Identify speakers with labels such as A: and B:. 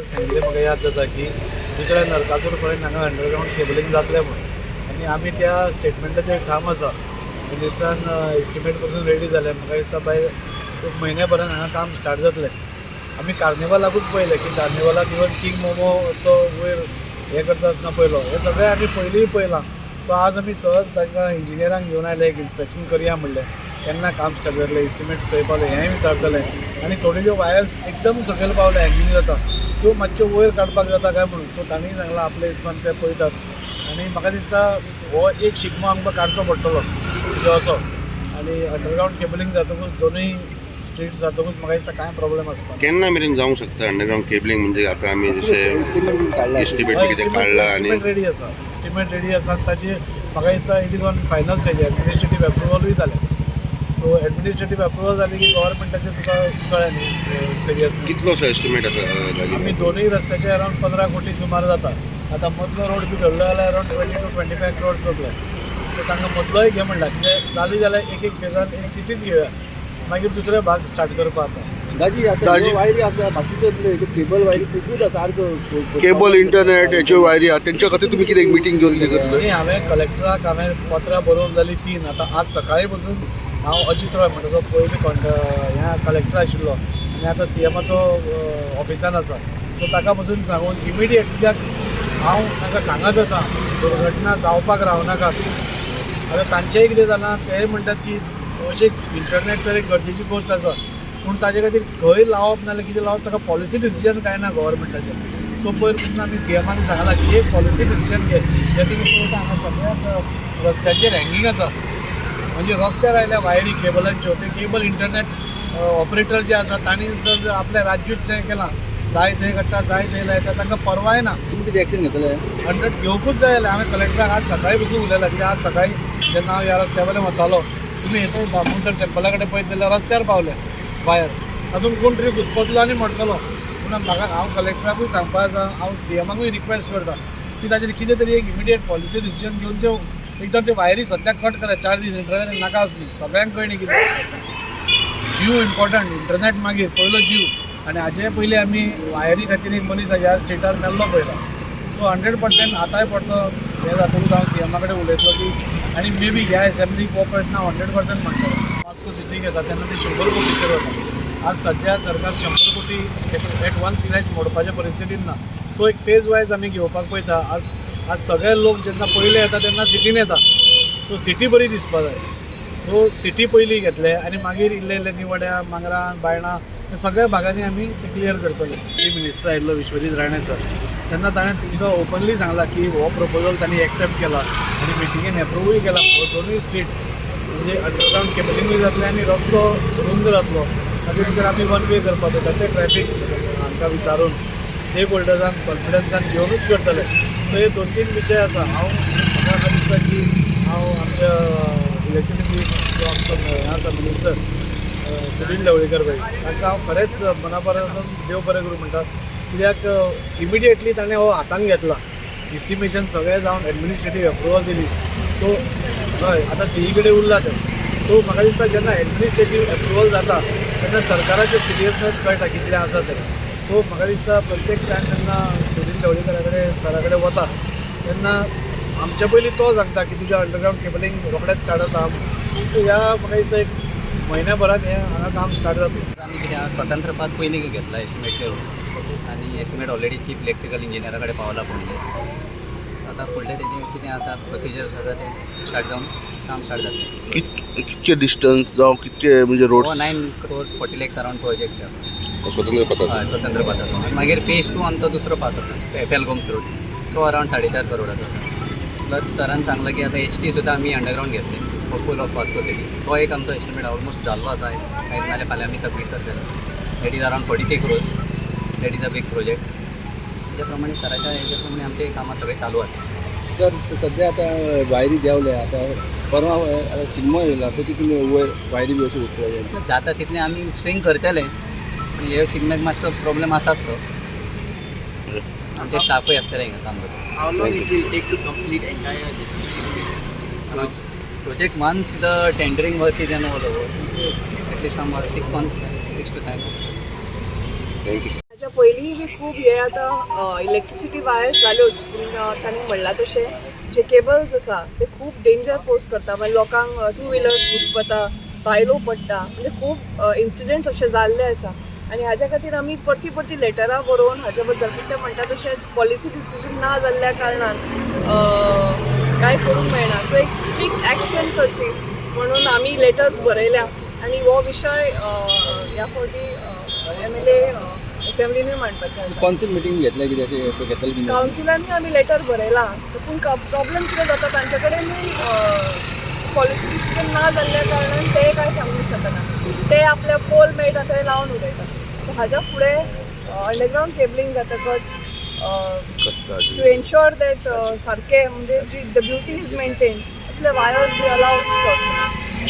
A: मिनिस्टराक सांगिल्लें, म्हाका याद जाता की दुसऱ्या नरकासूर पर्यंत हांगा अंडरग्रावंड केबलिंग जातलें म्हणून आनी आमी त्या स्टेटमेंटाचेर ठाम आसा. मिनिस्टरान एस्टिमेट पसून रेडी जालें. म्हाका दिसता बाय म्हयन्या भरान हांगा काम स्टार्ट जातलें. आमी कार्निवालाकूच पळयलें की कार्निवालाक इवन किंग मोमोचो वयर हें करता आसतना पळयलो. हें सगळें आमी पयलींय पळयलां. सो आज आमी सहज तांकां इंजिनियरांक घेवन आयले, एक इन्स्पेक्शन करया म्हणलें. केन्ना काम स्टार्ट जातलें, एस्टिमेट्स खंय पावले हेंय विचारतले आनी थोड्यो ज्यो वायर्स एकदम सकयल पावले, हँगिंग जाता, त्यो मातश्यो वयर काडपाक जाता काय म्हणून. सो तांणी सांगलां, आपल्या हिसपान ते पळयतात आनी म्हाका दिसता हो एक शिगमो आमकां काडचो पडटलो जो असो आनी अंडरग्रावंड केबलिंग जातकूच, दोनूय स्ट्रीट्स जातकूच म्हाका दिसता कांय प्रॉब्लेम आसपा.
B: केन्ना मेरेन जावंक शकता अंडरग्रावंड केबलिंग? म्हणजे आता आमी जशें
C: एस्टिमेट बीन काडला?
B: एस्टिमेट कितें काडला आनी
A: एस्टिमेट रेडी आसा, एस्टिमेट रेडी आसा आनी ताची म्हाका दिसता it is on final stage. Administrative एप्रुवलूय जालें. सो एडमिनिस्ट्रेटीव अप्रुवल जालें की गव्हर्मेंटाचें तुका कळ्ळें न्ही सिरियसनेस.
B: कितलोसो एस्टिमेट आसा?
A: आमी दोनूय रस्त्याचे अरावंड 15 कोटी सुमार जाता. आतां मदलो रोड बी धरलो जाल्यार around 20 to 25 crores जातले. सो तांकां मदलोय घे म्हणला. कित्याक जाली जाल्यार एक एक फेजान एक सिटीज घेवया, मागीर दुसरे भाग स्टार्ट करपा आतां.
C: दाजी, आता
D: दाजी.
C: ह्यो वायरी आसा, बाकीचे केबल वायरी खुबूच आसा सारक्यो.
D: केबल इंटरनेट हेच्यो वायरी आहा, तेंच्या खातीर तुमी कितें मिटींग घेवन कितें करतले?
A: आनी हांवें कलेक्टराक हांवें पत्रां बरोवन जालीं तीन. आतां आज सकाळीं पसून हांव अजित रॉय म्हणटा तो पयलीं कॉन्ट ह्या कलेक्टर आशिल्लो आनी आतां सीएमाचो ऑफिसान आसा, सो ताका पसून सांगून इमिडिएट, कित्याक हांव तांकां सांगत आसा, दुर्घटना जावपाक रावनाकात. आतां तांचेंय कितें जालां, ते म्हणटात की अशें इंटरनेट तर एक गरजेची गोश्ट आसा, पूण ताजे खातीर खंय लावप नाजाल्यार कितें लावप, ताका पॉलिसी डिसिजन कांय ना गव्हर्मेंटाचें. सो पयर पसून आमी सीएमान सांगलां की एक पॉलिसी डिसिजन घे. जे तुमी पळयता, हांगा सगळ्याक रस्त्याचेर हँगींग आसा. म्हणजे रस्त्यार आयल्या वायरी केबलांच्यो. ते केबल इंटरनेट ऑपरेटर जे आसा, तांणी जर आपल्या राज्यूच हें केलां, जाय थंय काडटा, जाय थंय लायता, तांकां परवाय ना.
C: तुमी कितें एक्शन घेतले?
A: 100 घेवकूच जाय जाल्यार हांवें कलेक्टराक आज सकाळीं पसून उलयलां. कित्याक आज सकाळीं जेन्ना हांव ह्या रस्त्या वयल्यान वतालो, तुमी थंय दामोदर टेम्पला कडेन पळयत जाल्यार रस्त्यार पावले वायर, तातूंत कोण तरी घुसपतलो आनी मोडटलो. पूण म्हाका हांव कलेक्टराकूय सांगपा आसा, हांव सीएमाकूय रिक्वेस्ट करता की ताजेर कितें तरी एक इमिडिएट पॉलिसी डिसिजन घेवन त्यो एकदम त्यो वायरी सद्याक कट करा. 4 दीस इंटरनेट नाका आसली, सगळ्यांक कळ्ळें कितें जीव इम्पॉर्टंट, इंटरनेट मागीर, पयलो जीव. आनी हाजे पयलीं आमी वायरी खातीर एक मनीस ह्या स्टेटार मेल्लो पळयला. सो 100% आतांय पडतो हें जातकूच हांव सीएमा कडेन उलयतलो की आनी मे बी ह्या एसेंब्लीक हो प्रश्न हांव 100% मांडटलो. वास्को सिटी घेता तेन्ना ते 100 कोटीचेर वता. आज सद्या सरकार 100 कोटी एट वन स्ट्रेच मोडपाच्या परिस्थितीन ना. सो एक फेज वायज आमी घेवपाक पळयता. आज आज सगळे लोक जेन्ना पयले येता तेन्ना सिटीन येता, सो सिटी बरी दिसपा जाय. सो सिटी पयली घेतले आनी मागीर इल्ले इल्ले निवड्या, मांगरा, बायणा, हे सगळ्या भागांनी आमी ते क्लियर करतले. मिनिस्टर आयिल्लो विश्वजीत राणे सर, तेन्ना ताणें तुमकां ओपनली सांगलां की हो प्रपोजल तांणी एक्सेप्ट केला आनी मिटिंगेन एप्रुवूय केला. हो दोनूय स्ट्रीट्स म्हणजे अंडरग्रावंड केबलिंगूय जातलें आनी रस्तो रुंद जातलो. ताजे भितर आमी वन वे करपाक जाता. ते ट्रॅफीक हांकां विचारून, स्टेक होल्डर्सांक कॉन्फिडन्सान घेवनूच करतले. सो हे दोन तीन विशय आसा. हांव म्हाका अशें दिसता की हांव आमच्या इलेक्ट्रिसिटी जो आमचो हें आसा, मिनिस्टर सुनील ढवळीकर भाई, तांकां हांव खरेंच मना पसून देव बरें करूं म्हणटा, कित्याक इमिडिएटली ताणें हो हातान घेतला. इस्टिमेशन सगळें जावन एडमिनिस्ट्रेटीव अप्रुवल दिली. सो हय, आतां सीई कडेन उरला तें. सो म्हाका दिसता जेन्ना एडमिनिस्ट्रेटीव अप्रुवल जाता तेन्ना सरकाराचें सिरियसनेस कळटा कितलें आसा तें. सो म्हाका दिसता प्रत्येक टायम जेन्ना सुनील ढवळीकरा कडेन, सरा कडेन वता तेन्ना आमच्या पयलीं तो सांगता की तुजें अंडरग्रावंड केबलिंग रोखडेंच स्टार्ट जाता. सो ह्या म्हाका दिसता एक म्हयन्या भरान हें हांगा काम स्टार्ट जातलें.
E: आमी कितें आहा, स्वतंत्र पाथ पयलीं घेतला एस्टिमेट करून आनी एस्टिमेट ऑलरेडी चीफ इलेक्ट्रिकल इंजिनियरा कडेन पावला पणजे. आतां फुडलें तेजें कितें आसा, प्रोसिजर्स आसा, ते स्टार्ट जावन काम स्टार्ट जातलें.
D: कितके डिस्टन्स जावं कितके म्हणजे रोड?
E: हो, 9 crores 40 lakhs around project.
B: स्वतंत्र पथाचो?
E: हय, स्वतंत्र पाथाचो. आनी मागीर फेज टू आमचो दुसरो पाथ आसा, एफ एल गोम्स रोड, तो अरावंड 4.5 करोडाचो आसा. प्लस सरान सांगलां की आतां एच टी सुद्दां आमी अंडरग्रावंड घेतले फूल ऑफ वास्को सिटी. तो एक आमचो एस्टिमेट ऑलमोस्ट जाल्लो आसा. आयज नाल्यार फाल्यां आमी सबमीट करतले. That is around 43 crores. That is a big project. तेच्या प्रमाणे, सराच्या हेच्या प्रमाणे आमचे कामां सगळें चालू आसा.
C: सर, सध्या आतां वायरी देंवल्या, आतां परवा आतां शिगमो येयला, तशी तुमी वयर वायरी बी अश्यो उरतले?
E: जाता तितलें आमी स्विंग करतले, पूण हे शिगम्याक मातसो प्रॉब्लेम आसाच तो. आमचे स्टाफूय आसतले हिंगा काम करता.
F: How long it will take to complete entire this?
E: Project, once the tendering work is and all over, at least some 6 months, 6 to 7.
B: Thank you.
G: हाच्या पयलींय बी खूब हे आतां इलेक्ट्रिसिटी वायर्स जाल्योच, पूण तांणी म्हणलां तशें जे केबल्स आसा ते खूब डेंजर पोज करता. मागीर लोकांक टू व्हिलर्स घुसपता, बायलो पडटा, म्हणजे खूब इन्सिडंट्स अशे जाल्ले आसा. आनी हाज्या खातीर आमी परती परती लेटरां बरोवन हाज्या बद्दल, पूण ते म्हणटा तशें पॉलिसी डिसिजन ना जाल्ल्या कारणान कांय करूंक मेळना. सो एक स्ट्रिक्ट एक्शन करची म्हणून आमी लेटर्स बरयल्या आनी हो विशय ह्या फावटी एमएलए असेंब्लीनूय मांडपाचें आसा.
C: कौन्सिल मिटींग घेतले कितें घेतले कितें?
G: कावन्सिलांनी आमी लेटर बरयलां, पूण प्रॉब्लेम कितें जाता, तांचे कडेनूय पॉलिसी डिसिजन ना जाल्ल्या कारणान ते कांय सांगूंक शकना. ते आपल्या पोल मेळटा थंय लावन उडयता. सो हाज्या फुडें अंडरग्रावंड केबलिंग जातकच टू एन्श्योर that सारकें म्हणजे जी the beauty is maintain, असले वायर्स बी अलावड जावचे ना.